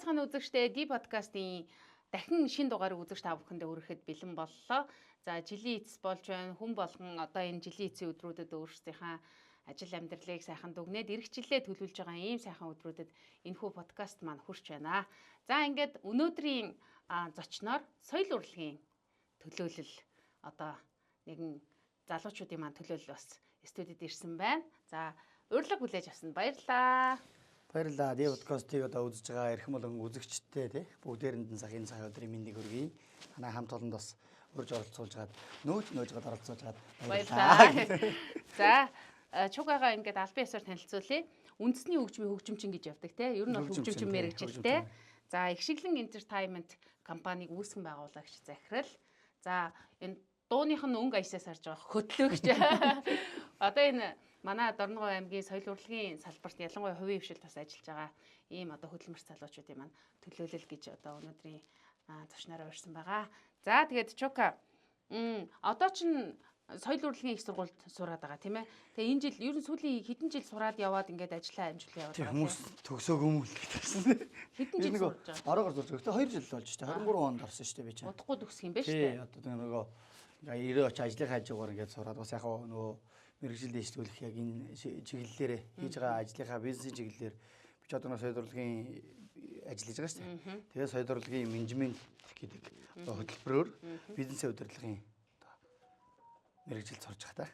Сайн байцгаана үзэгчдээ. Ди подкастын дахин шин дугаарыг үзэгч та бүхэндээ хүрэхэд бэлэн боллоо. За, жилийн эцэс болж байна. Хүн болгон одоо энэ жилийн эцсийн өдрүүдэд өөрсдийнхээ ажил амьдралыг сайхан дүгнээд ирэх жилээ төлөвлөж байгаа ийм сайхан өдрүүдэд энэхүү подкаст маань хүрч байна. За, ингээд өнөөдрийн зочноор соёл урлагийн төлөөлөл, одоо нэгэн залуучуудын маань төлөөлөл бас студид ирсэн байна. За, урилга хүлээж авсанд баярлалаа. Баярлалаа. Ди подкастыг одоо үзэж байгаа эрхэм болон үзэгчдээ, тий, бүгдээрэнд нь сахын сайн өдрийн мэндийг хүргэе. Манай хамт олонд бас урьж оролцуулж гаад, нөөж нөөж гад оролцуулж гаад баярлалаа. За, Чугагаа ингээд албан ёсоор танилцуулъя. Үндэсний хөгжмийн хөгжимчин гэж явдаг, те. Ер нь бол хөгжимчин мэргэжилтэй. За, Эгшиглэн Entertainment компаниг үүсгэн байгуулагч, захирал. За, энэ дууных нь өнгө аясаас харж байгаа хөтлөгч. Одоо энэ манай Дорногов аймгийн соёл урлагийн салбарт, ялангуяа хувийн хвшилд бас ажиллаж байгаа ийм одоо хөдөлмөрт залуучуудын маань төлөөлөл гэж одоо өнөөдрийн зочноор урьсан байгаа. За, тэгээд Чука, одоо чин соёл урлагийн их сургуульд сураад байгаа, тийм ээ. Тэгээ энэ жил ер нь сүүлийн хэдэн жил сураад яваад ингээд ажиллаа амжилт яваад байгаа. Хүмүүс төгсөөгүй юм л гэсэн. Хэдэн жил сурж байгаа? Ороогоор сурж байгаа. Гэтэ 2 жил болж шүү дээ. 23 онд орсон шүү дээ би чинь. Удахгүй төгсөх юм байна шүү дээ. Тий, одоо нөгөө ингээ 90 очи ажлын хажуугаар ингээд сураад, бас яг нөгөө мэргэжил дэвшлүүлэх яг энэ чиглэлээр хийж байгаа ажлынхаа бизнесийн чиглэлээр би ч одоо соёл урлагийн ажил хийж байгаа шүү дээ. Тэгээ соёл урлагийн менежмент гэдэг хөтөлбөрөөр бизнесийн удирдлагын мэргэжил сурж байгаа та.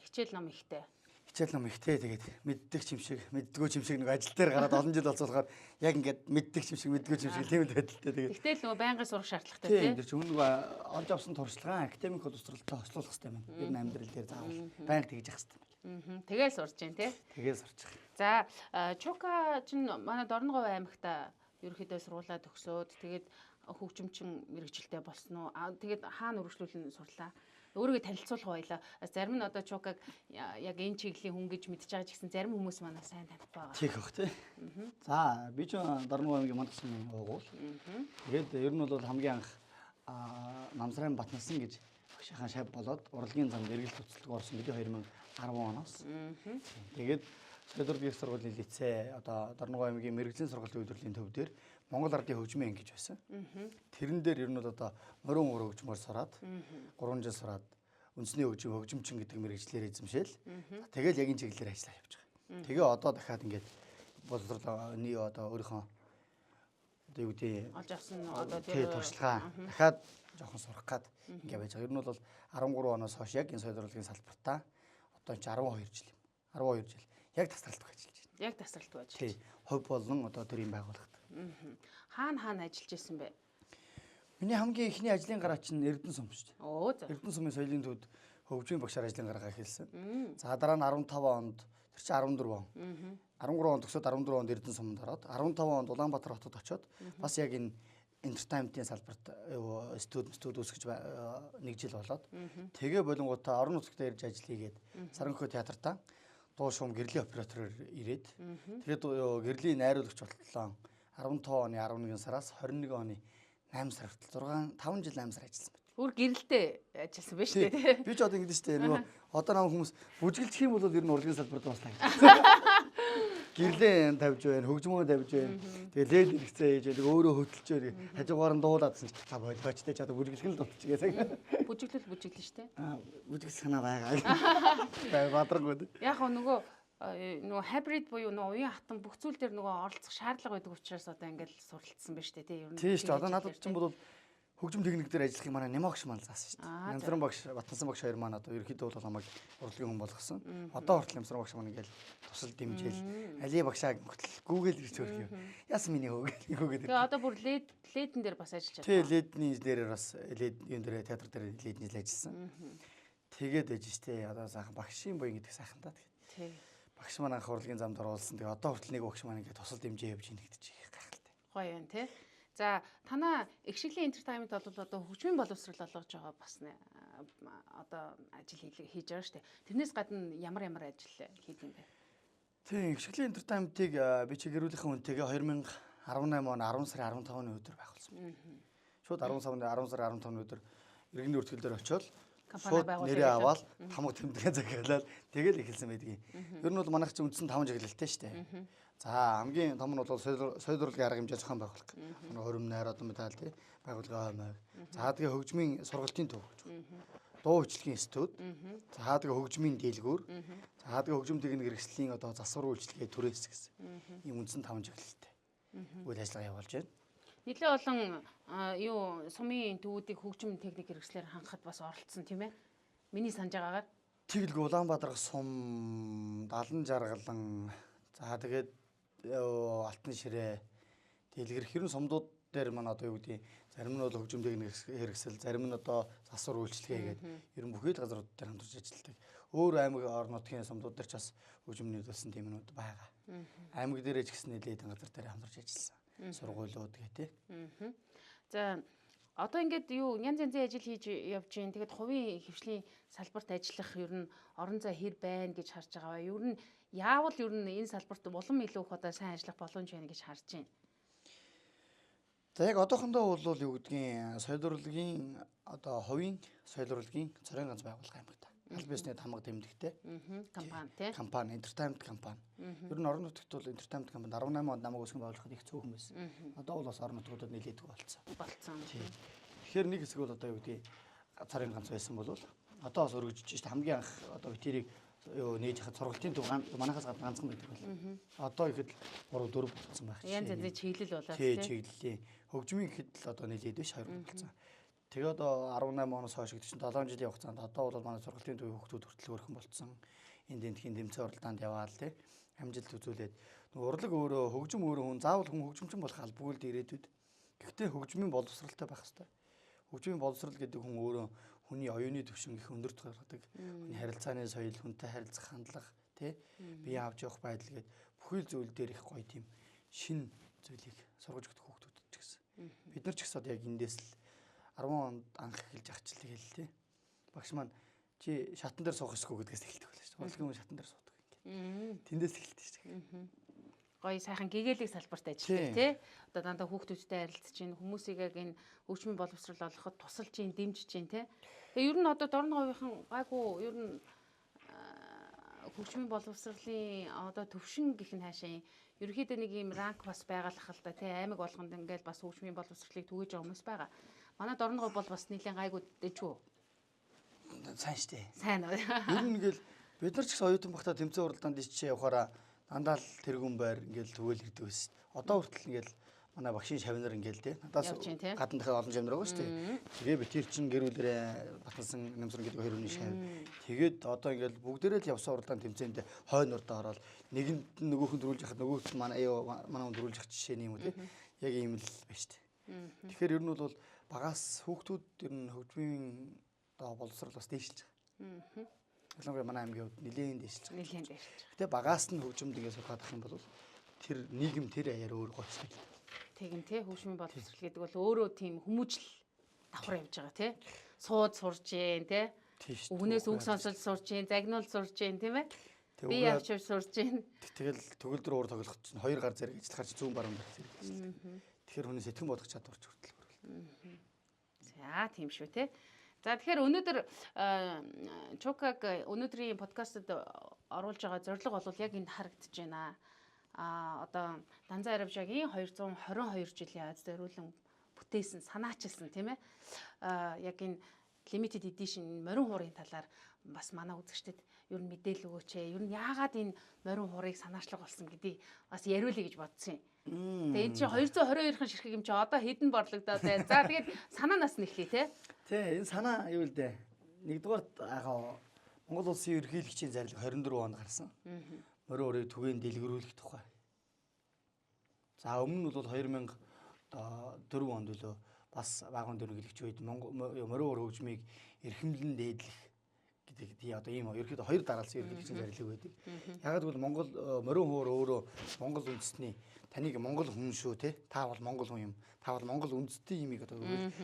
Хичээл ном ихтэй. Хичээл ном ихтэй, тэгээд мэддэг юм шиг, мэддгүү юм шиг, нэг ажил дээр гараад олон жил болцоолохоор яг ингээд мэддэг юм шиг, мэддгүү юм шиг тийм л байдалтай тэгээд. Тэгтэл нөгөө байнгын сурах шаардлагатай, тийм. Тэр чинь нөгөө олж авсан туршлагаа академик боловсролтой хослуулах хэрэгтэй байна. Ер нь амьдрал дээр заавал байнга тэгж явах хэрэгтэй байна. Тэгэл сурж байна, тий. Тэгэл сурч байгаа. За, Чука чинь манай Дорногов аймагта ерөнхийдөө сургуулаа төгсөөд, тэгээд хөгжимчин мэргэжилтэй болсон уу? Тэгээд хаана үргэлжлүүлэн сурлаа? Өөрийгөө танилцуулах байлаа. Зарим нь одоо Чукаг яг энэ чиглэлийн хүн гэж мэдж байгаа ч гэсэн зарим хүмүүс манай сайн танихгүй байгаа. Тийх бах, тий. За, би ч Дорногов аймгийн Мандах сумын уугуул. Тэгээд ер нь бол хамгийн анх Намсрын Батнасан гэж багшийнхаа шав болоод урлагийн замд эргэлт цуцлаг орсон гэдэг 2010 оноос. Тэгээд соёл урлагийн их сургуулийн лицей, одоо Дорногов аймгийн мэргэжлийн сургуулийн үйлдвэрлэлийн төв дээр Монгол Ардын хөгжмийн анги гэж байсан. Тэрэн дээр ер нь бол одоо морин уур хөгжмөөр сураад, 3 жил сураад үндэсний хөгжим хөгжимчин гэдэг мэргэжлээр эзэмшээл. Тэгэл яг энэ чиглэлээр ажиллаа явж байгаа. Тэгээ одоо дахиад ингээд боловсрол одоо өөрийнхөө одоо юу гэдэг олж авсан одоо тэр туршлагаа дахиад жоохон сурах гад ингээд байж байгаа. Ер нь бол 13 оноос хойш яг энэ соёл урлагийн салбартаа одоо чи 12 жил юм. 12 жил яг тасралтгүй ажиллаж байна. Яг тасралтгүй ажиллаж. Тий. Хувь болон одоо төрийн байгууллагад. Хаана хаана ажиллаж исэн бэ? Миний хамгийн эхний ажлын гараа чинь Эрдэнэ сум шүү дээ. Оо за. Эрдэнэ сумын соёлын төвд хөгжмийн багшаар ажлын гараа эхэлсэн. За, дараа нь 15 онд, тэр чинь 14 он. 13 онд төгсөөд 14 онд Эрдэнэ суманд ороод, 15 онд Улаанбаатар хотод очиод бас яг энэ entertainment-ийн салбарт студи үүсгэж нэг жил болоод, тэгээ болонгуудаа орон нутагт ирж ажил хийгээд, Саранхой театртаа дуу шуум гэрлийн оператороор ирээд, тэгээд гэрлийн найруулагч болтлоо 15 оны 11 сараас 21 оны 8 сар хүртэл 6 5 жил 8 сар ажилласан байна. Бүр гэрэлтэй ажилласан байна шүү дээ. Би ч одоо ингэдэж шүү дээ. Нөгөө одоо нам хүмүүс бүжиглэх юм бол ер нь урлагийн салбарт бас таа. Гэрлэн тавьж байна, хөгжмөө тавьж байна. Тэгээ лээд хэрэгцээ хийж байна. Өөрөө хөтөлж байна. Хажуугаар нь дуулаадсан ч та болооч те, ч одоо бүжиглэх нь дутчих гэсэн. Бүжиглэл бүжиглэн шүү дээ. Аа, бүжиглэх санаа байгаа. Бай бадрангууд. Яг нөгөө хибрид буюу нөгөө уян хатан бүх зүйл дээр нөгөө оролцох шаардлага байдаг учраас одоо ингээд суралцсан байна шүү дээ, тийм, ер нь. Тийм шүү дээ. Одоо надад ч юм бол хөгжим техник дээр ажиллах юм манай Нямагш маань заасан шүү дээ. Нямсран багш, Батнасан багш хоёр маань одоо ерөнхийдөө бол намайг урлагийн хүн болгосон. Одоо хүртэл Нямсран багш маань ингээд тусал дэмжээл али багшаа хөтөл гүүгээл ирж хөрөх юм. Яасан миний хөөг гүүгээд. Тэгээ одоо бүр ледэн дээр бас ажиллаж байгаа. Тий, ледний инженерээр бас лед юун дээр, театр дээр ледний ажил ажилласан. Тэгээд ээж штэ, одоо сайхан багшийн буян гэдэг сайхан та тэгээд. Тий. Багш маань анх урлагийн замд оруулсан. Тэгээ одоо хүртэл нэг багш маань ингээд тусал дэмжээ явж ийн гэдэг чинь их гайхалтай. Гоё юм, тий. За, танаа Эгшиглийн Entertainment бол одоо хөгжмийн боловсрол олгож байгаа бас одоо ажил хийж байгаа шүү дээ. Тэрнээс гадна ямар ямар ажил хийх юм бэ? Тийм, Эгшиглийн Entertainment-ыг би чи гэрүүлэхэн үнтэйгээ 2018 он 10 сарын 15-ны өдөр байгуулсан. Шууд 10 сарын 15-ны өдөр иргэний бүртгэл дээр очиод Компани байгуулсан. Нэрээ аваад тамга тэмдэгэ захиалаад тэгэл эхэлсэн байдгийг. Ер нь бол манайх чинь үндсэн 5 чиглэлтэй шүү дээ. За хамгийн том нь бол соёл урлагийн арга хэмжээ зохион байгуулах. Хөрөм найр одоо металл тий байгууллагын аймаг. За тэгээ хөгжмийн сургалтын төв гэж. Дуу хөгжлийн студ. За тэгээ хөгжмийн дэлгүүр. За тэгээ хөгжим техник хэрэгслийн одоо засвар үйлчилгээ түрээс гэсэн. Ийм үндсэн 5 чиглэлтэй үйл ажиллагаа явуулж байна. Нэлээд олон юу сумын төвүүдийг хөгжим техник хэрэгслээр хангахад бас оролцсон тийм ээ. Миний санаж байгаагаар Тэгэлгүй Улаанбаатар сум, Далан жаргалан, за тэгээд Алтан ширээ, дэлгэрэх хэрэн сумдууд дээр маань одоо юу гэдэг зарим нь бол хөгжим техник хэрэгсэл, зарим нь одоо засвар үйлчилгээ гэдэг ер нь бүхий л газрууд дээр хамтарч ажилладаг. Өөр аймаг орон нутгийн сумдууд дээр ч бас хөгжим нийлүүлсэн тиймнүүд байгаа. Аймаг дээрээ ч гэсэн нэлээд газар дээр хамтарч ажилласан. Сургуулиуд гэх тээ. За одоо ингээд юу янз янзын ажил хийж явж байна. Тэгээд хувийн хвшлийн салбарт ажиллах ер нь орон зай хэр байна гэж харж байгаа вэ? Ер нь яавал ер нь энэ салбарт улам илүү их одоо сайн ажиллах боломж байна гэж харж байна. За яг одоохондоо бол юу гэдгийг соёл урлагийн одоо хувийн соёл урлагийн цорын ганц байгууллага юм байна. Аль биесний тамга дэмдэгтэй. Компани тий. Компани, entertainment компани. Ер нь орон нутагт бол entertainment компани 18 онд намайг үүсгэн байгуулахад их цөөхөн байсан. Одоо бол бас орон нутгуудад нэлээдгүй болцсон. Болцсон. Тэгэхээр нэг хэсэг бол одоо юу гэдгийг цорын ганц байсан бол одоо бас өргөжж шít хамгийн анх одоо битэрийг юу нээж хахад сургалтын төв манахаас гадна ганцхан байдаг байл. Одоо ихэд 3 4 болцсон байх. Янз янзын чиглэл болоод тий. Чиглэлийн хөгжмийн гэхэд л одоо нэлээд биш 2 болцсон. Тэгээ одоо 18 оноос хойш гэдэг чинь 7 жилийн хугацаанд одоо бол манай сургалтын төвийн хүүхдүүд хүртэл өрхөн болцсон. Энд тентхийн тэмцээн уралдаанд яваал тий. Амжилт үзүүлээд нөгөө урлаг өөрөө хөгжим өөрөө хүн заавал хүн хөгжимчин болох албагүй л ирээдүйд. Гэхдээ хөгжмийн боловсралтай байх хэрэгтэй. Хөгжмийн боловсрал гэдэг хүн өөрөө хүний оюуны түвшин их өндөрт гаргадаг. Хүний харилцааны соёл, хүнтэй харилцах хандлага тий. Бие авч явах байдал гээд бүхий л зүйл дээр их гоё тийм шин зүйлийг сургаж өгдөг хүүхдүүд ч гэсэн. Бид нар ч гэсэн одоо яг эндээс л 10 онд анх эхэлж ахчлаа гэл тий. Багш маань чи шатан дээр суух ёсгүй гэдгээс эхэлдэг байлаа шүү дээ. Урлагийн хүн шатан дээр суудаг ингээд. Тэндээс эхэлдэг шүү дээ. Гоё сайхан гэгээлэг салбарт ажилладаг тий. Одоо дандаа хүүхдүүдтэй харилцаж чинь хүмүүсийг яг энэ хөгжмийн боловсрол олгоход тусалж чинь дэмжиж чинь тий. Тэгээ ер нь одоо Дорноговынхан гайгүй ер нь хөгжмийн боловсролын одоо төвшин гэх нь хаашаа ерөнхийдөө нэг юм ранк бас байгалах л да тий. Аймаг болгонд ингээл бас хөгжмийн боловсролыг түгээж байгаа хүмүүс байгаа. Манай Дорногов бол бас нэлээд гайгүй дэжгүй. Сайн штэ. Сайн уу. Ер нь ингээл бид нар ч гэсэн оюутан байхдаа тэмцээн уралдаанд ичээ явахаараа дандаа л тэргүүн байр ингээл түгээл ирдэг байсан. Одоо хүртэл ингээл манай багшийн шавнар ингээл те. Надаас гадна дахиад олон шавнар байгаа шүү дээ. Тэгээ би тэр чин гэр бүлэрээ Баталсан Нэмсрэн гэдэг хоёр хүний шав. Тэгээд одоо ингээл бүгдээрээ л явсан уралдаан тэмцээнд хойно урдаа ороод нэгэнд нь нөгөөх нь дөрүүлж яхад нөгөөх нь манай манай хүн дөрүүлж явах жишээ нь юм уу те. Яг ийм л байна шүү дээ. Тэгэхээр ер нь бол багаас хүүхдүүд ер нь хөгжмийн одоо боловсрол бас дээшилж байгаа. Ялангуяа манай аймгийн хувьд нэлээд дээшилж байгаа. Нэлээд дээшилж байгаа. Гэтэ багаас нь хөгжмөд ингэ сургаад ах юм бол тэр нийгэм тэр аяар өөр гоёстой л. Тэгин тий хөгжмийн боловсрол гэдэг бол өөрөө тийм хүмүүжил давхар явж байгаа тий. Сууд сурж гин тий. Үгнээс үг сонсол сурж гин, загнуул сурж гин тийм ээ. Би явж сурж гин. Тэгэл төгөлдөр уур тоглох чинь хоёр гар зэрэг ажиллахаар чи зүүн баруун гар зэрэг ажилладаг. Тэгэхээр хүний сэтгэн бодох чадвар ч хүртэл бүрэлдэнэ. За тийм шүү тий. За тэгэхээр өнөөдөр Чукаг өнөөдрийн подкастт оруулж байгаа зорилго бол яг энд харагдаж байна. А одоо Данзан Аравжаагийн 222 жилийн аз зориулан бүтээсэн, санаачилсан тийм ээ. А яг энэ limited edition морин хуурын талаар бас манай үзэгчдэд ер нь мэдээлэл өгөөч ээ. Ер нь яагаад энэ морин хуурыг санаачлаг болсон гэдгийг бас яриулъя гэж бодсон юм. Тэгээ энэ чинь 222-ын ширхэг юм чи одоо хэдэн борлогдоод байна. За тэгээд санаанаас нь эхлэе те. Тий, энэ санаа юу л дээ. Нэгдүгээрт яг Монгол улсын ерөнхийлөгчийн зарлиг 24 онд гарсан. Морин хуурыг түгээн дэлгэрүүлэх тухай. За өмнө нь бол 2004 онд үлээ бас багын ерөнхийлөгч үед Монгол морин хуур хөгжмийг эрхэмлэн дээдлэх гэдэг тий одоо ийм ерөнхийдөө хоёр дараалсан ерөнхийлөгчийн зарлиг байдаг. Яг гэвэл Монгол морин хуур өөрөө Монгол үндэстний таныг Монгол хүн шүү те. Та бол Монгол хүн юм. Та бол Монгол үндэстний юмыг одоо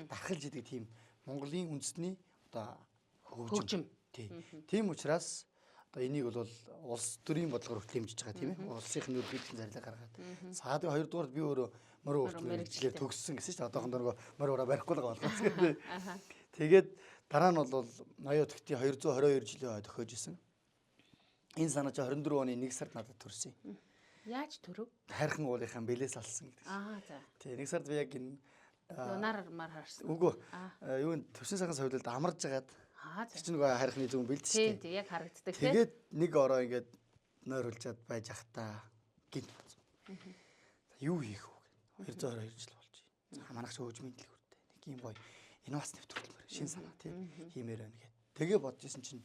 дархалж идэг тийм Монголын үндэстний одоо хөгжим. Тий. Тийм учраас одоо энийг бол улс төрийн бодлогоор хүртэл хэмжиж байгаа тийм ээ. Улсынх нь ерөнхийлөгчийн зарлиг гаргаад. За тэгээ хоёрдугаар би өөрөө морин хуурт мэргэжлээр төгссөн гэсэн чинь одоохондоо нөгөө морин хуураа барихгүй л байгаа болохоос. Тэгээд дараа нь бол ноёо тэгтийн 222 жилийн хойд охиож исэн. Энэ санаа чи 24 оны 1 сард надад төрсөн. Яаж төрөв? Хайрхан уулынхаа бэлээс алсан гэдэг. Аа за. Тий, 1 сард би яг энэ Нар мар харсан. Үгүй. Юу н төвшин сайхан совилолд амарж агаад Аа за. тэр чинь нөгөө хайрхны зүгэн бэлдэж Тий, штэ. тий, яг харагддаг тий. Тэгээд нэг ороо ингээд нойруулжаад байж ахтаа гинт бодсон. Юу хийх вэ? 222 жил болж байна. За манайх ч хөгжмийн дэлгүүртэй. Нэг юм гоё инновац нэвтрүүлмээр шин санаа тий хиймээр байна гэд. Тэгээ бодож исэн чинь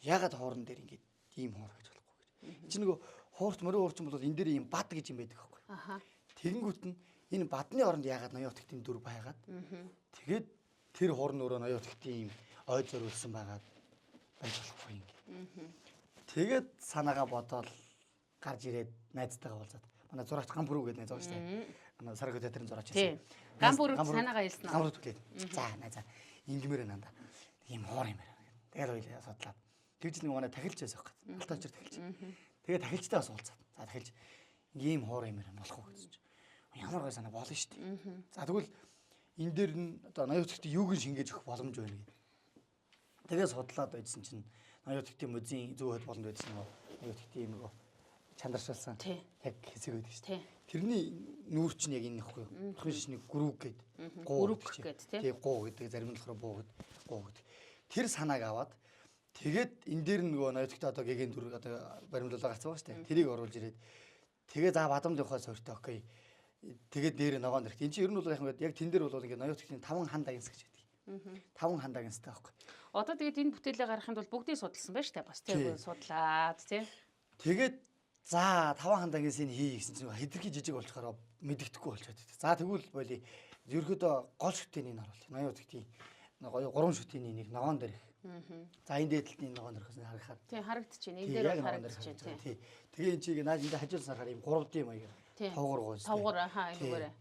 яагаад хоорон дээр ингээд ийм хоор байж болохгүй гэж. Энд чинь нөгөө хуурт морин хуурчин бол энэ дээр ийм бад гэж юм байдаг байхгүй. Аха. Тэгэнгүүт нь энэ бадны оронд яагаад ноён утгтын дүр байгаад тэгээд тэр хор нь өөрөө ноён утгтын ийм ой зориулсан байгаад байж болохгүй юм. Тэгээд санаагаа бодоол гарч ирээд найзтайгаа уулзаад манай зураач Гампүрүү гэдэг найз байгаа шүү дээ. Манай Саргуу театрын зураач Тий. байсан. Гампүрүүд санаагаа хэлсэн үү? Гампүрүүд түлээд. За найзаа ингэмээр байна даа. Ийм хоор юм байна. Тэгэл хоёлаа судлаад. Тэгж нэг манай тахилч байсан байхгүй. Алтан очир тахилч. Тэгээ тахилчтай бас уулзаад. За тахилч ийм хоор юм байна болох уу гэсэн чинь. Ямар гой санаа болно шүү дээ. За тэгвэл энэ дээр нь одоо ноён утгт юуг нь шингээж өгөх боломж байна гэдэг. Тэгээ судлаад байжсэн чинь ноён утгтын музейн зүү хот боломж байсан нөгөө ноён утгтын нөгөө чандаршуулсан Тий. яг хэсэг байдаг шүү Тий. дээ. Тэрний нүүр чинь яг энэ ихгүй юу? Бурхны шишний гүрүг гээд гуу Гүрүг гэдэг чинь. гээд, тий. Тий, гуу гэдэг зарим нь болохоор буу гэдэг гуу гэдэг. Тэр санааг аваад тэгээд энэ дээр нөгөө ноён утгт одоо гэгэн дүр одоо баримтлалаа гарцсан байгаа шүү дээ. Тэрийг оруулж ирээд тэгээ за бадамд явахаа сорьтой окей. Тэгээд дээр ногоон дэрхт. Энд чинь ер нь бол яг ингээд яг тэн дээр бол ингээд ноён утгтын 5 хан дагинс гэж байдаг. 5 хан дагинстай байхгүй. Одоо тэгээд энэ бүтээлээ гаргахын тулд бүгдийг судалсан байна шүү дээ. Бас Тий. тий судлаад тий. Тэгээд за 5 хан дагинсыг хий гэсэн чинь хэтэрхий жижиг болчихороо мэддэхгүй болчиход байдаг. За тэгвэл боли ерөөдөө гол шүтээний оруулах. Ноён утгтын гоё гурван шүтээний нэг ногоон дэрх. За энэ дээдэлтний ногоон дэрхээс харахаар Тий харагдчихэв. Энэ Тий, дээр яг бол ногоон дэрх харагдчихэв харагдаж тий. байгаа. Тий. Тэгээ энэ чиг наад энэ хажуулсан харахаар ийм 3D маягаар Тий. тавгар гоо. Тавгар, ахаа, энэгээрээ.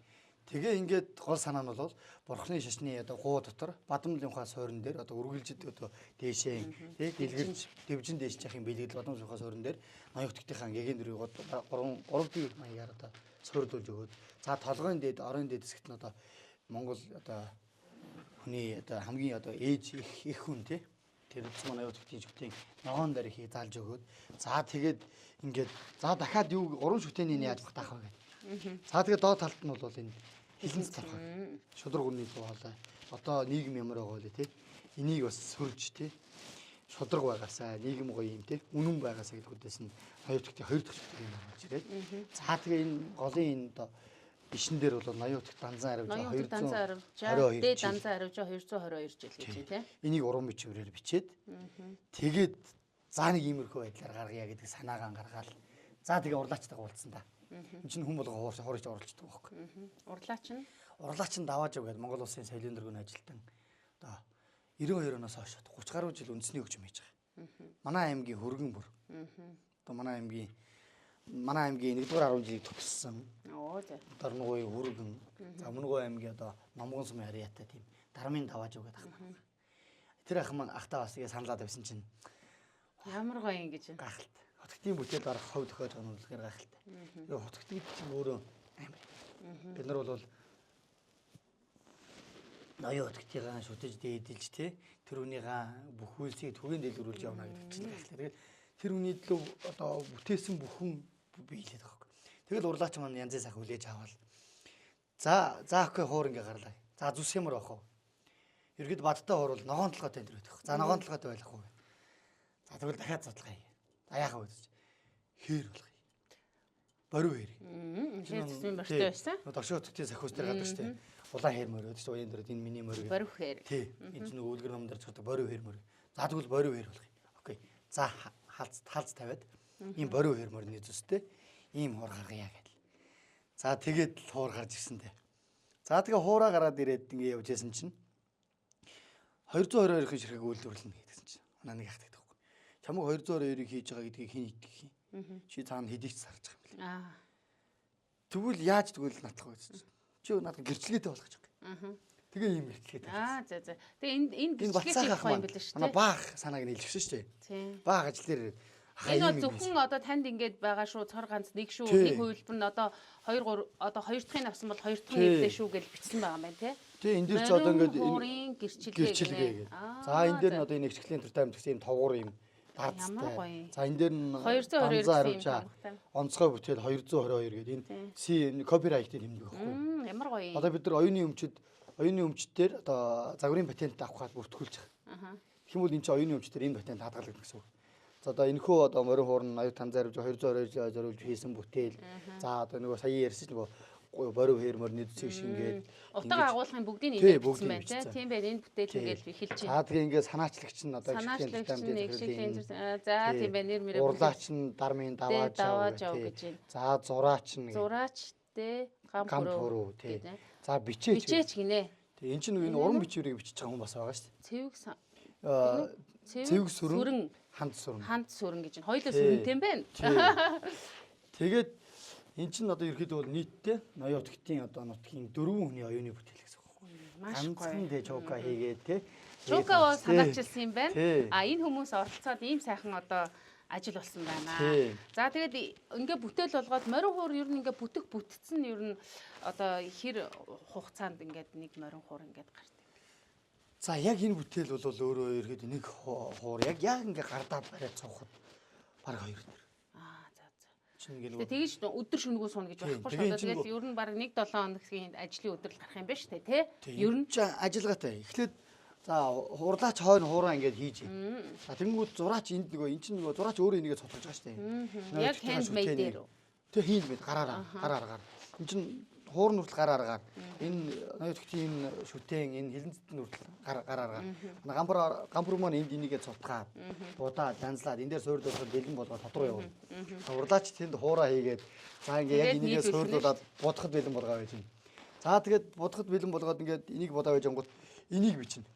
Тэгээ ингээд гол санаа нь бол бурхны шашны одоо гуу дотор бадамлын ухаан суурин дээр одоо үргэлжид одоо дээшээ тий дэлгэрч дэвжин дээш яах юм бэлгэл бадамлын ухаан суурин дээр ноён утгтынхаа гэгэн дөрвийг 3 3D маягаар одоо суурилуулж өгөөд за толгойн дээд орон дээд хэсэгт нь одоо Монгол одоо хүний одоо хамгийн одоо ээж их их хүн тий тэр зүг манай утгтын шүтэн ногоон дээр их заалж өгөөд за тэгээд ингээд за дахиад юу гурван шүтээний нь яаж багтаах вэ гэдэг. За тэгээд доод талд нь бол энэ хилэнц тархаг. Шудраг үнний дуу хоолой. Одоо нийгэм ямар байгаа вэ тий? Энийг бас сөрж тий. Шудраг байгаасаа нийгэм гоё юм тий. Үнэн байгаасаа гэдэг үдээс нь хоёр дахь хоёр дахь шүтээг оруулж ирээд. За тэгээ энэ голын энэ одоо ишин дээр бол ноён утгт данзан аривж Ноён утгт данзан аривжаа, 222 дээд жил. данзан аривжаа 222 жил гэж байна тий. Энийг уран бичвэрээр бичээд тэгээд за нэг иймэрхүү байдлаар гаргая гэдэг санаагаа гаргаал. За тэгээ урлаачтайгаа уулзсан да. Энд чинь хүн болго хуурч хуурч оруулцдаг байхгүй. Урлаач нь Урлаач нь давааж яв гэдэг Монгол улсын соёлын дөрвөн ажилтан одоо 92 оноос хойш 30 гаруй жил үндэсний хөгжим хийж байгаа. Манай аймгийн хөргөн бүр. Одоо манай аймгийн 1-р 10 жилийг төгссөн. оо за. Дорногуй хүргэн. За Өмнөгөө аймгийн одоо Номгон сумын харьяатай тийм дармын давааж өгöd ах маань. Тэр ах маань ахтаа бас тэгээ саналаад байсан чинь Ямар гоё юм гэж. гайхалтай. Хотгтын бүтээл барах хов тохиож байгаа нь үнэхээр гайхалтай. Тэгээ хотгт гэдэг чинь өөрөө амар. Бид нар бол ноён хотгтыгаа шүтэж дээдэлж те тэр хүнийгаа бүх үйлсийг түгээн дэлгэрүүлж явна гэдэг чинь гайхалтай. Тэгээд тэр хүний төлөө одоо бүтээсэн бүхэн биелээд байгаа байхгүй. Тэгэл урлаач маань янзын сайхан хүлээж аваад за за окей хуур ингээ гарлаа. За зүс ямар байх вэ? Иргэд бадтай хуур бол ногоон толгойтой энэ төр байдаг. За ногоон толгойтой байх уу? За тэгвэл дахиад судалгаа хий. За яах вэ гэж. Хээр болгоё. Бориу хээр. Хээр зүсмийн бортой байсан. Догшоо өтгтийн сахиус дээр гадаг штэ. Улаан хээр мөрөөд штэ уян дөрөд энэ миний мөрөө. Бориу хээр. Тий. Энэ чинь нөгөө үлгэр номон дээр цогтой бориу хээр мөрөө. За тэгвэл бориу хээр болгоё. Окей. За халз халз тавиад ийм бориу хээр мөрний зүстэй ийм хуур гаргая гэдэл. За тэгээд л хуур гарч ирсэн дээ. За тэгээ хуураа гараад ирээд ингэ явж байсан чинь 222-ын ширхэг үйлдвэрлэнэ гэдгсэн чинь. Манай нэг ахтай гэдэг байхгүй. Чамаг 222-ыг хийж байгаа гэдгийг хэн итгэх юм? Чи цаана хэдий ч сарж байгаа юм бэл. Аа. Тэгвэл яаж тэгвэл натлах вэ гэсэн чинь. Чи надад гэрчлэгээтэй болгож байгаа. Тэгээ ийм гэрчлэгээтэй. Аа за за. Тэгээ энэ энэ Энэ гэрчлэгээ Батсаах хийх ах юм маань билээ шүү манай дээ. баах санааг нь илжсэн шүү дээ. Тий. Баах ажил дээр ахаа Энэ ийм бол юм зөвхөн одоо танд ингээд байгаа шүү цор ганц нэг шүү Тий. нэг хувилбар нь одоо 2 3 одоо хоёр дахьыг авсан бол хоёр дахь нь Тий. нэрлээ шүү гэж бичсэн байгаа юм байна тий. Тий, энэ дээр ч одоо ингээд энэ гэрчилгээ гэрчилгээ гэдэг. За энэ дээр нь одоо энэ Эгшиглийн Entertainment гэсэн юм тоогуур юм даацтай. За энэ дээр нь 222 гэсэн онцгой бүтээл 222 гэдэг энэ C copyright-ийг тэмдэг байхгүй. Ямар гоё. Одоо бид нар оюуны өмчтөр одоо загварын патент авах гал бүртгүүлж байгаа. Тэгэх юм бол энэ чинь оюуны өмчтөр энэ патент хадгалагдана гэсэн үг. За одоо энэхүү одоо морин хуурн аюу танзаар 222 зориулж хийсэн бүтээл. За одоо нөгөө сая ярьсан чинь нөгөө борив хэр морины зүсийг шингээд утга агуулгын бүгдийг энэ бичсэн байна тийм байна. Энэ бүтээл ингээл эхэлж байна. За тэгээ ингээд санаачлагч нь одоо Эгшиглийн за тийм байна, нэр мөрөө урлаач нь дармын давааж ав гэж байна. За зураач нь зураач тэ гам пүрүү тий. За бичээч бичээч гинэ. Тэг эн чинь энэ уран бичвэрийг бичиж байгаа хүн бас байгаа шүү дээ. Цэвэг сүрэн ханд сүрэн ханд сүрэн гэж байна. Хоёулаа сүрэнтэй юм байна. Тэгээд эн чинь одоо ерөөхдөө бол нийтдээ ноёо утгтын одоо нутгийн 4 хүний оюуны бүтээл гэсэн үг байхгүй. Маш гоё. Ганцхан тэ чука хийгээд тэ. Чука бол санаачилсан юм байна. А энэ хүмүүс оролцоод ийм сайхан одоо ажил болсон байна. За тэгээд ингээ бүтээл болгоод морин хуур ер нь ингээ бүтэх бүтцэн ер нь одоо хэр хугацаанд ингээд нэг морин хуур ингээд гардаг. За яг энэ бүтээл бол өөрөө ерөөхдөө нэг хуур яг ингээ гардаа бариад цуухад бараг 2 өдөр. Тэгээ тэгэж өдөр шөнөгүй сууна гэж байхгүй шүү дээ. Тэгэл ер нь баг 1-7 хоногийн ажлын өдөр л гарах юм байна шүү дээ, тий? Ер нь ч ажиллагаатай. Эхлээд за хурлаач хойно хуураа ингээд хийж. За тэнгүүд зураач энд нөгөө эн чинь нөгөө зураач өөрөө энийгээ цутгаж байгаа шүү дээ. Яг handmade дээр үү? Тэг handmade гараараа гар. Эн чинь хуур нь хүртэл гар аргаар. Энэ ноёо төгтийн энэ шүтэн энэ хилэнцэд нь хүртэл гар аргаар. Манай гамбар маань энд энийгээ цутгаад будаа данзлаад энэ дээр суурилуулахад бэлэн болгоод хот руу явуулна. Урлаач тэнд хуураа хийгээд за ингээ яг энийгээ суурилуулад будахад бэлэн болгоо байж байна. За тэгээд будахад бэлэн болгоод ингээд энийг будаа байж ангууд энийг бичнэ.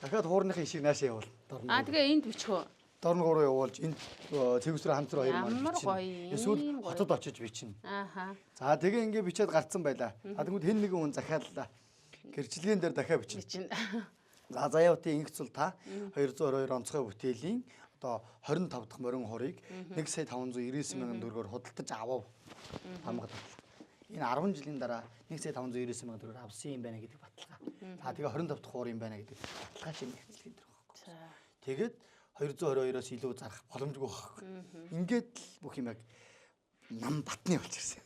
Дахиад хуурныхаа ишиг наашаа явуулна. Аа тэгээ энд бичих үү? Дорн гуруу явуулж энд цэвэсрээ хамт руу хоёр маань бичнэ. Эсвэл хотод очиж бичнэ. Ааха. За тэгээ ингээ бичээд гарцсан байлаа. А тэгмэд хэн нэгэн хүн захиаллаа. Гэрчлэгийн дээр дахиад бичнэ. За заяа утын инх цул та 222 онцгой бүтээлийн одоо 25 дахь морин хорыг 1 сая 599 мянган төгрөгөөр худалдаж авав. Хамгаалал. Энэ 10 жилийн дараа 1 сая 599 мянган төгрөгөөр авсан юм байна гэдэг баталгаа. За тэгээ 25 дахь хуур юм байна гэдэг баталгаа чинь гэрчлэгийн дээр байхгүй. Тэгээд 222-оос илүү зарах боломжгүй байхгүй. Ингээд л бүх юм яг нам батны болчихсон.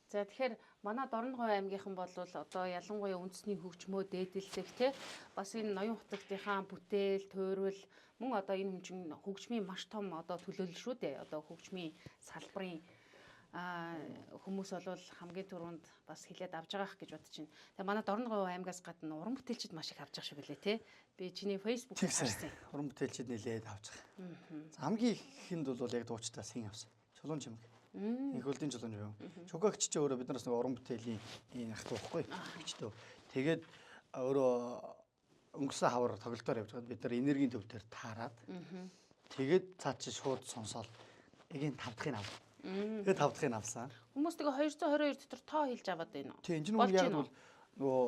За тэгэхээр манай Дорногов аймгийнхан бол одоо ялангуяа үндэсний хөгжмөө дээдэлдэх те бас энэ ноён хутагтынхаа бүтээл, туйрвал мөн одоо энэ хүн хөгжмийн маш том одоо төлөөлөл шүү дээ. Одоо хөгжмийн салбарын хүмүүс бол хамгийн түрүүнд бас хилээд авч байгаа х гэж бодож байна. Тэгээ манай Дорногов аймгаас гадна уран бүтээлчид маш их авч байгаа шиг үлээ те. Би чиний Facebook-ийг харсан. Уран бүтээлчид нэлээд авч байгаа. За хамгийн ихэнд бол яг дуучтай сэн авсан. Чулуун чимэг. Их үлдийн чулуун чимэг. Чугагч чи өөрөө бид нараас нэг уран бүтээлийн энэ ах дуухгүй. Бичдөө. Тэгээд өөрөө өнгөрсөн хавар тоглолтоор явж байгаад бид нар энергийн төв дээр таарад. Тэгээд цаа чи шууд сонсоол. Эгийн 5 дахьыг авсан. Тэгээд 5 дахьыг авсан. Хүмүүс тэгээ 222 дотор тоо хэлж аваад байна уу? Тийм, энэ нь яг бол нөгөө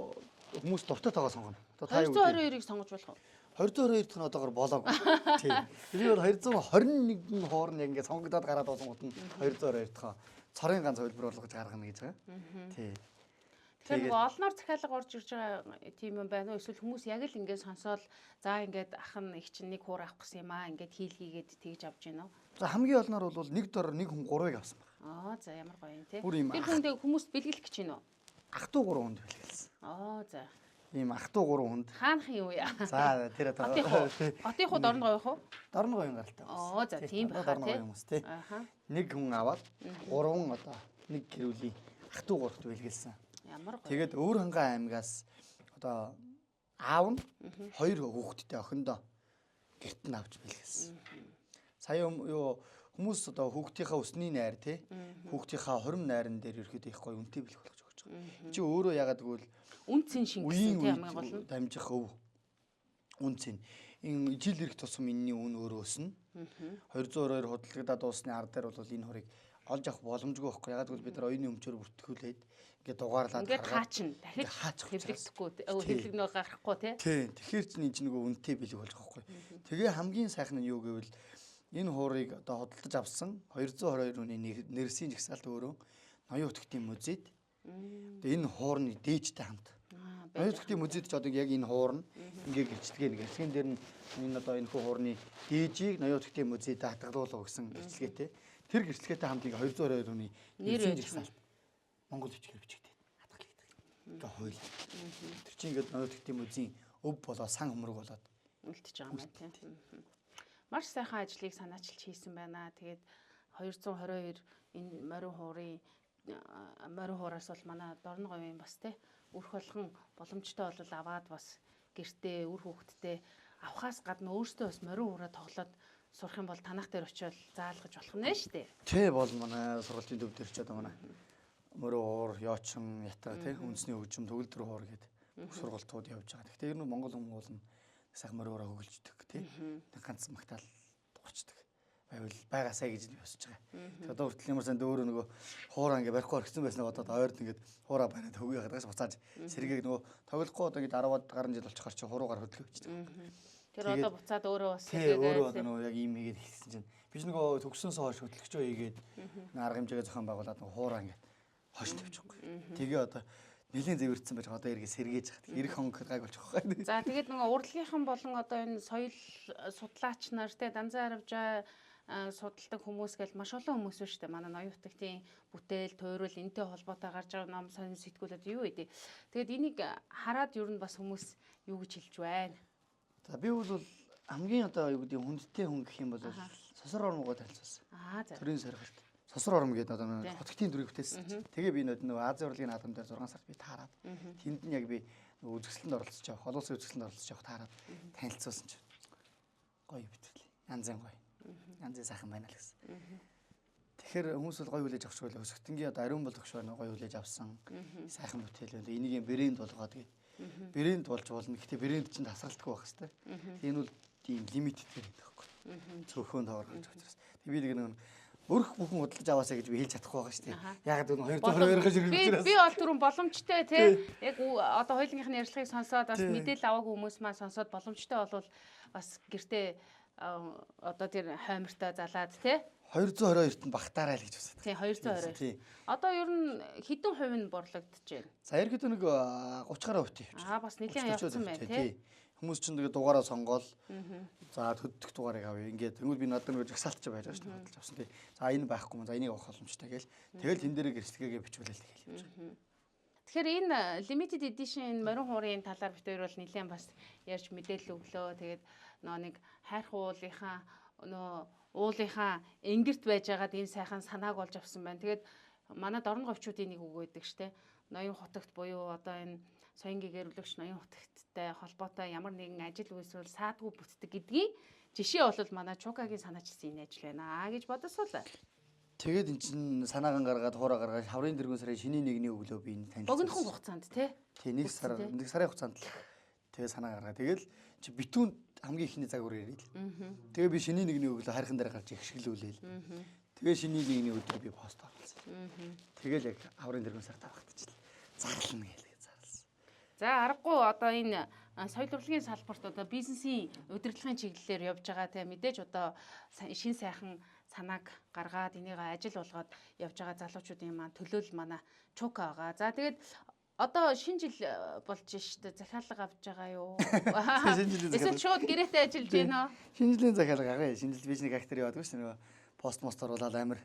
хүмүүс дуртай тоогоо сонгоно. Одоо та юу 222-ыг сонгож болох уу? 222 дахь нь одоогор болоогүй. Тийм. Тэр бол 221 хоорн яг ингээд сонгогдоод гараад дуусангууд нь 222 дахь цорын ганц хувилбар болгож гаргана гэж байгаа. Тийм. Тэгэхээр нөгөө олноор захиалга орж ирж байгаа тийм юм байна уу? Эсвэл хүмүүс яг л ингээд сонсоол за ингээд ах нь их чинь нэг хуур авах гэсэн юм аа ингээд хийлгийгээд тэгж авч гинөө. За хамгийн олноор бол нэг дор нэг хүн 3-ыг авсан байна. Аа за ямар гоё юм те. Тэр хүн тэг хүмүүст бэлгэлэх гэж гинөө. Ах トゥ 3 хүнд бэлгэлсэн. Аа за. Ийм ах トゥ 3 хүнд. Хаанах юм яа. За тэр одоо Хотынхуу Дорноговь уу? Дорноговын гаралтай хүмүүс. Аа за тийм баха тий. Хүмүүс тий. Нэг хүн аваад 3 одоо нэг гэр бүлийн ах トゥ 3-т бэлгэлсэн. Ямар гоё. Тэгээд Өвөр хангай аймгаас одоо аав нь 2 хүүхэдтэй охиндоо гэрт нь авч бэлгэлсэн. Сая юу хүмүүс одоо хүүхдийнхаа өсний найр тий хүүхдийнхаа хорим найран дээр ерөөхдөө их гоё үнэтэй бэлэг болгож өгч байгаа. Чи өөрөө ягаад гэвэл үн цэн шингэсэн тий хамгийн гол нь дамжих өв үн цэн. Энэ жил ирэх тусам энэний үн өөрөө өснө. 222 худалдагдаад дуусны ар дээр бол энэ хорыг олж авах боломжгүй байхгүй. Ягаад гэвэл бид нар оюуны өмчөөр бүртгүүлээд ингээд дугаарлаад ингээд хаачна. Дахиж хаачих хэвлэгдэхгүй хэвлэг нөө гарахгүй тий. Тий. Тэгэхээр чинь энэ чинь нөгөө үнэтэй бэлэг болж байгаа байхгүй. Тэгээ хамгийн сайхан нь юу гэвэл энэ хуурыг одоо худалдаж авсан 222 хүний нэрсийн жагсаалт өөрөө ноён утгтын музейд одоо энэ хуурны дээжтэй хамт Ноён зүгтийн музейд ч одоо яг энэ хуур нь ингээ гэрчлэгээ нэг хэсгэн дээр нь энэ одоо энэ хүү хуурны дээжийг ноён зүгтийн музейд хадгалуулах гэсэн гэрчлэгээтэй. Тэр гэрчлэгээтэй хамт ингээ 222 хүний нэр жагсаалт Монгол бичгээр бичигдээд хадгалагддаг. Ингээ хууль. Тэр чинь ингээд ноён зүгтийн музейн өв болоо сан хөмрөг болоод үлдчихэж байгаа юм байна тийм. Маш сайхан ажлыг санаачилж хийсэн байна. Тэгээд 222 энэ морин хуурын морин хуураас бол манай Дорно говийн бас те өрх болгон боломжтой бол аваад бас гэртээ үр хүүхэдтэй авахаас гадна өөртөө бас морин хуураа тоглоод сурах юм бол танах дээр очиод заалгаж болох нэ штэ. Тэ бол манай сургуулийн төв дээр ч одоо манай морин хуур, ёочин, ятга те үндэсний хөгжим, төгөлдөр хуур гэдэг бүх сургалтууд явж байгаа. Гэхдээ ер нь Монгол хүмүүс нь сайхан морин хуураа хөгөлждөг те. Нэг ганц магтаал дуурчдаг байвал байгаасай гэж би өсөж байгаа. Тэгээд одоо хүртэл ямар сайн дөөрөө нөгөө хуураа ингээ барихгүй орхисон байснаа бодоод ойрд ингээд хуураа бариад хөвгөө хадгаас буцааж сэргээг нөгөө тоглохгүй одоо ингээд 10-аад гаруй жил болчихоор чи хуруугаар хөдлөө бичдэг. Тэр одоо буцаад өөрөө бас сэргээгээд өөрөө одоо нөгөө яг ийм хийгээд хэлсэн чинь би ч нөгөө төгссөнсөө хойш хөтлөгчөө хийгээд арга хэмжээгээ зохион байгуулад нөгөө хуураа ингээд хойш тавьчихгүй. Тэгээ одоо нэлийн зэвэрдсэн байж одоо эргээ сэргээж хат. Ирэх хоног гайг болчих واخхай. За тэгээд нөгөө урлагийнхан болон одоо энэ соёл судлаач нар те данзан харавжаа судалдаг хүмүүс гэл маш олон хүмүүс шүү дээ. Манай ноён утагтын бүтээл, туйрал энтэй холбоотой гарч байгаа ном сонин сэтгүүлүүд юу вэ? Тэгээд энийг хараад ер нь бас хүмүүс юу гэж хэлж байна? За би бол хамгийн одоо юу гэдэг хүндтэй хүн гэх юм бол сосор ормогоо танилцуулсан. Аа за. Төрийн сорилт. Сосор ором гэдэг одоо хотгтын дүрийг бүтээсэн. Тэгээ би нөгөө Азийн урлагийн наадам дээр 6 сард би таарад. Тэнд нь яг би үзэсгэлэнд оролцож явах, олон улсын үзэсгэлэнд оролцож явах таарад танилцуулсан чинь гоё бүтээл. Янзын гоё. Янзын сайхан байна л гэсэн. Тэгэхээр хүмүүс бол гоё хүлээж авах шиг байлаа. Өсгтөнгийн одоо ариун болгох шиг гоё хүлээж авсан. Сайхан бүтээл байна. Энийг юм брэнд болгоод гээд. Брэнд болж болно. Гэхдээ брэнд чинь тасралтгүй байх хэвээр. Энэ бол тийм лимитед брэнд байхгүй. Цөөхөн тоогоор гарч учраас. Тэг би нэг өрх бүхэн худалдаж аваасаа гэж би хэлж чадахгүй байгаа шүү дээ. Яг гэвэл 222 гэж ирэх учраас. Би бол түрүүн боломжтой тий. Яг одоо хоёулынх нь ярилцлагыг сонсоод бас мэдээлэл аваагүй хүмүүс маань сонсоод боломжтой болвол бас гэртээ одоо тэр хоймортой залаад тий. 222-т нь багтаарай л гэж үздэг. Тий 222. Одоо ер нь хэдэн хувь нь борлогдож байна? За ерөнхийдөө нэг 30 гаруй хувьтай явж байна. Аа бас нэлээд явцсан байна тий. Хүмүүс чинь тэгээ дугаараа сонгоол. За төддөх дугаарыг авъя. Ингээд тэгвэл би надад нэг жагсаалт ч байж байгаа шүү дээ. Худалдаж авсан тий. За энэ байхгүй юм. За энийг авах боломжтой гээл. Тэгэл тэн дээрээ гэрчлэгээгээ бичүүлээл тэгэл явж байгаа. Тэгэхээр энэ limited edition морин хуурын талаар бид хоёр бол нэлээд бас ярьж мэдээлэл өглөө. Тэгээд нөө нэг хайрх уулынхаа нөө уулынхаа энгэрт байжгаад энэ сайхан санааг олж авсан байна. Тэгээд манай Дорно говьчуудын нэг үг байдаг штэ. Ноён хутагт буюу одоо энэ соён гэгэрвлэгч ноён хутагттай холбоотой ямар нэгэн ажил үйлсвэл саадгүй бүтдэг гэдгийн жишээ бол манай Чукагийн санаачилсан энэ ажил байна гэж бодосвол. Тэгээд эн чинь санаагаан гаргаад хуураа гаргаад хаврын дөрвөн сарын шинийн нэгний өглөө би энэ танилцсан. Богинохон хугацаанд тий. Тий нэг сар нэг сарын хугацаанд л тэгээ санаа гаргаа. Тэгэл чи битүүн хамгийн ихний загвар ирээд л. Тэгээ би шинийн нэгний өглөө харьхан дээр гарч ихшиглүүлээл. Тэгээ шинийн нэгний өдөр би пост оруулсан. Тэгэл яг хаврын дөрвөн сар тавхтчихлаа. Зарлана гээл зарласан. За аргагүй одоо энэ соёл урлагийн салбарт одоо бизнесийн удирдлагын чиглэлээр явж байгаа те мэдээж одоо шин сайхан санааг гаргаад энийг ажил болгоод явж байгаа залуучуудын маань төлөөлөл манай Чука байгаа. За тэгээд одоо шинэ жил болж штэ захиалга авч байгаа юу? Шинэ жилийн захиалга. Эсвэл шууд гэрээтэй ажиллаж байна уу? Шинэ жилийн захиалга гаргая. Шинэ жил би нэг актер яваад шүү дээ. Пост мост оруулаад амар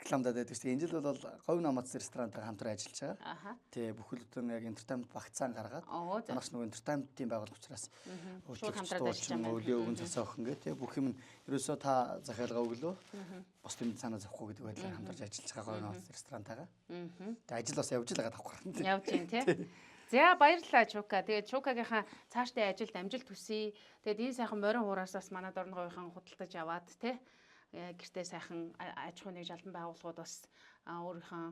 рекламдаад байдаг шүү дээ. Энэ жил бол Говь Намац ресторантайгаа хамтран ажиллаж байгаа. Тий, бүхэл бүтэн яг entertainment багцаан гаргаад. Манайх нөгөө entertainment-ийн байгууллага учраас өвлийн өвгөн цацаа охин гээ тий бүх юм ерөөсөө та захиалга өглөө. Бус юм санаа зовхгүй гэдэг байдлаар хамтарч ажиллаж байгаа Говь Намац ресторантайгаа. Тэгээ ажил бас явж л байгаа давхар. Явж байна тий. За баярлалаа Чука. Тэгээд Чукагийнхаа цаашдын ажилд амжилт хүсье. Тэгээд энэ сайхан морин хуураас бас манай Дорно говийнхаа худалдаж аваад тий гэртээ сайхан аж ахуйн нэг жалбан байгууллагууд бас өөрийнхөө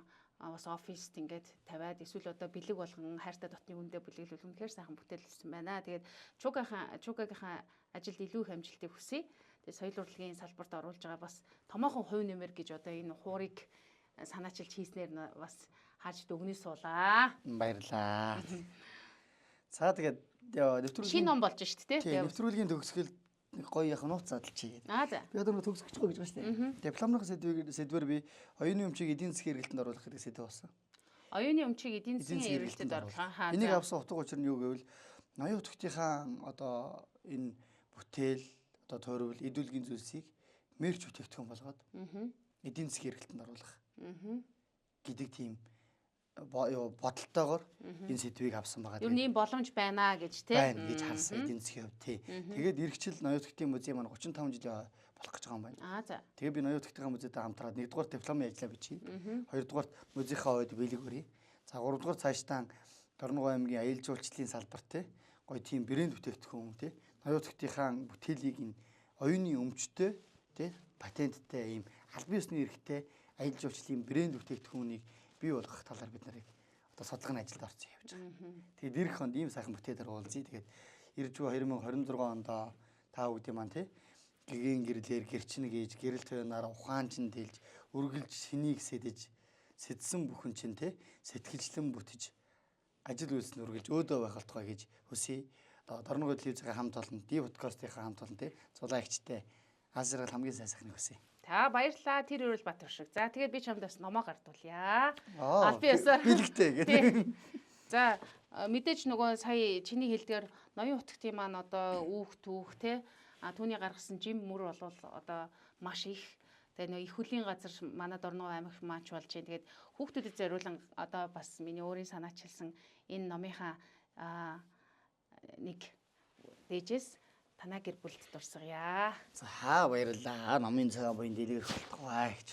бас оффист ингээд тавиад эсвэл одоо бэлэг болгон хайртай дотны хүндээ бэлэглүүл үнэхээр сайхан бүтээлсэн байна. Тэгээд Чукагийнхаа ажилд илүү их амжилтыг хүсье. Тэгээд соёл урлагийн салбарт оруулж байгаа бас томоохон хувь нэмэр гэж одоо энэ хуурыг санаачилж хийснээр бас харж дүгнээ суулаа. Баярлалаа. За тэгээд нэвтрүүлгийн шинэ ном болж шít тий. Нэвтрүүлгийн төгсгөл нэг гоё яхан нууц задлчих гээд. Аа за. Би одоо нэг төгсгөж байгаа гэж байна шүү дээ. Дипломын сэдвээр би оюуны өмчийг эдийн засгийн эргэлтэнд оруулах гэдэг сэдв болсон. Оюуны өмчийг эдийн засгийн эргэлтэд оруулах. Энийг авсан утга учир нь юу гэвэл ноён утгтынхаа одоо энэ бүтээл одоо тойрвол эдүүлгийн зүйлсийг мерч бүтээгдэхүүн болгоод эдийн засгийн эргэлтэнд оруулах гэдэг тийм бодолтойгоор энэ сэдвийг авсан байгаа. Ер нь ийм боломж байна гэж тий. Байна гэж харсан эдийн засгийн хувьд тий. Тэгээд эргэжил ноён утгтын музей маань 35 жилийн болох гэж байгаа юм байна. Аа за. Тэгээ би ноён утгтын музейтэй хамтраад нэгдүгээр дипломын ажлаа бичье. Хоёрдугаарт музейхаа ойд бэлэг өрье. За гуравдугаар цаашдаа Дорногов аймгийн аялал жуулчлалын салбар те гоё тийм брэнд бүтээгдэхүүн те ноён утгтынхаа бүтээлийг энэ оюуны өмчтэй те патенттай ийм албан ёсны эрхтэй аялал жуулчлалын брэнд бүтээгдэхүүнийг бий болгох талаар бид нарыг одоо судалгааны ажилд орсон явж байгаа. Тэгээд ирэх онд ийм сайхан бүтээлээр уулзъя. Тэгээд ирж буй 2026 онд та бүгдийн маань те гэгээн гэрлээр гэрчин гээж гэрэл туянаар ухаан чин дэлж үргэлж шинийг сэдэж сэдсэн бүхэн чин те сэтгэлжлэн бүтэж ажил үйлс нь үргэлж өөдөө байх болтугай гэж хүсье. Одоо Дорногов телевизийн хамт олон, Ди подкастынхаа хамт олон те зулаагчтай аз жаргал хамгийн сайн сайхныг хүсье. Та баярлалаа тэр өрөөл Батар шиг. За тэгээд би чамд бас номоо гардуулъя. Албан ёсоор бэлэгтэй гэдэг. За мэдээж нөгөө сая чиний хэлдгээр ноён утгтын маань одоо үүх түүх те түүний гаргасан жим мөр болвол одоо маш их. Тэгээ нөгөө их хөлийн газар манай Дорногов аймагт маач болж байна. Тэгээд хүүхдүүдэд зориулан одоо бас миний өөрийн санаачилсан энэ номынхаа нэг дээжээс танаа гэр бүлд дурсгая. За баярлалаа. Номын цагаан буян дэлгэрэх болтугай гэж.